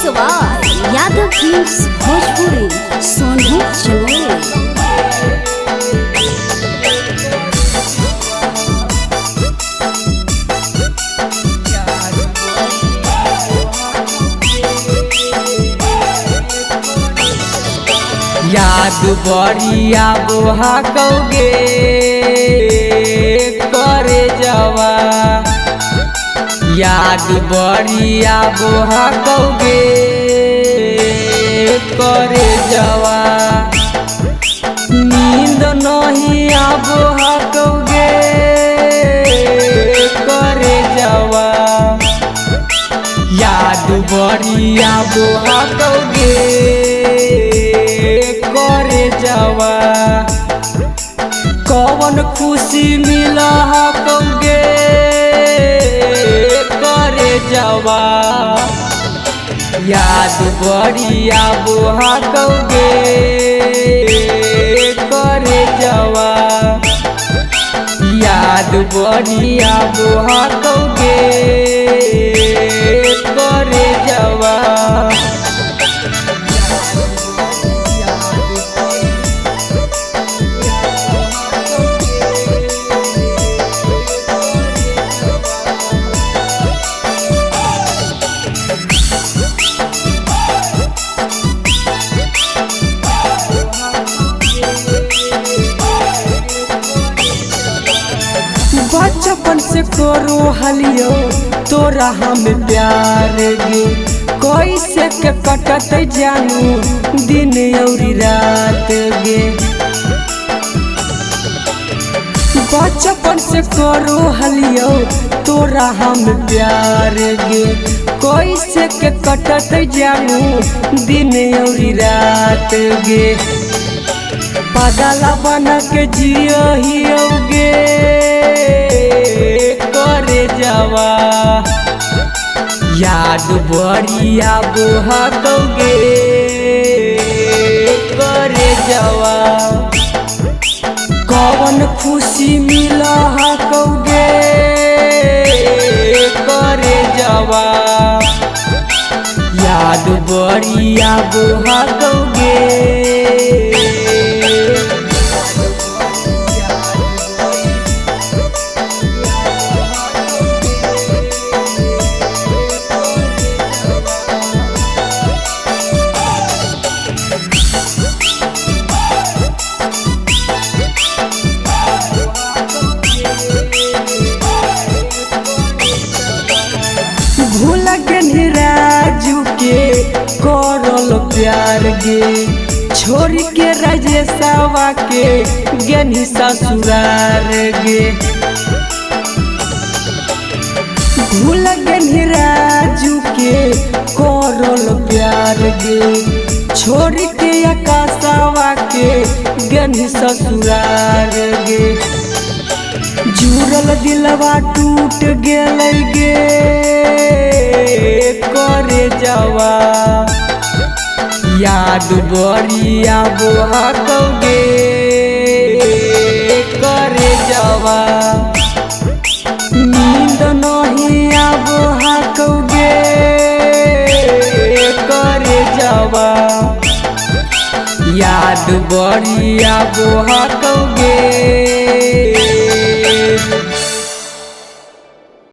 सवार यादव फिल्म्स भोजपुरी सोनू चमोली। याद बरिया बोहा कौगे करे जवा। याद बरिया बोहा कौगे करे जवा। नींद नहीं आबोहा कौगे करे जवा। याद बरिया बोहा कौगे करे जवा। कौन खुशी मिला कौगे करे जवा। याद बरिया बोहा कौगे करे जवा। याद बरिया बोहा कौगे करे जवा। बचपन से करो हलियो तोरा हम प्यार गे। कैसे के कटत जानू दिन औरी रात गे। बचपन से करो हलियो तोरा हम प्यार गे। कैसे के कटत जानू दिन औरी रात गे। पागला बना के जियो ही गे करे जवा। याद बरिया बोहा कौगे करे जवा। कौन खुशी मिला कौगे करे जवा। याद बरिया बोहा कौगे। भूल गेनी राजू के करल प्यार गे। छोड़ के राजेशवा के गेनी ससुरार गे। भूल गेनी राजू के करल प्यार गे। छोड़ के आकाशवा के गेनी ससुरार गे। जुड़ल दिलवा टूट गेल गे करे जवा। याद बरिया बोहा कौगे करे जवा। नींद नहीं आबोहा कौगे करे जवा। याद बरिया बोहा कौगे।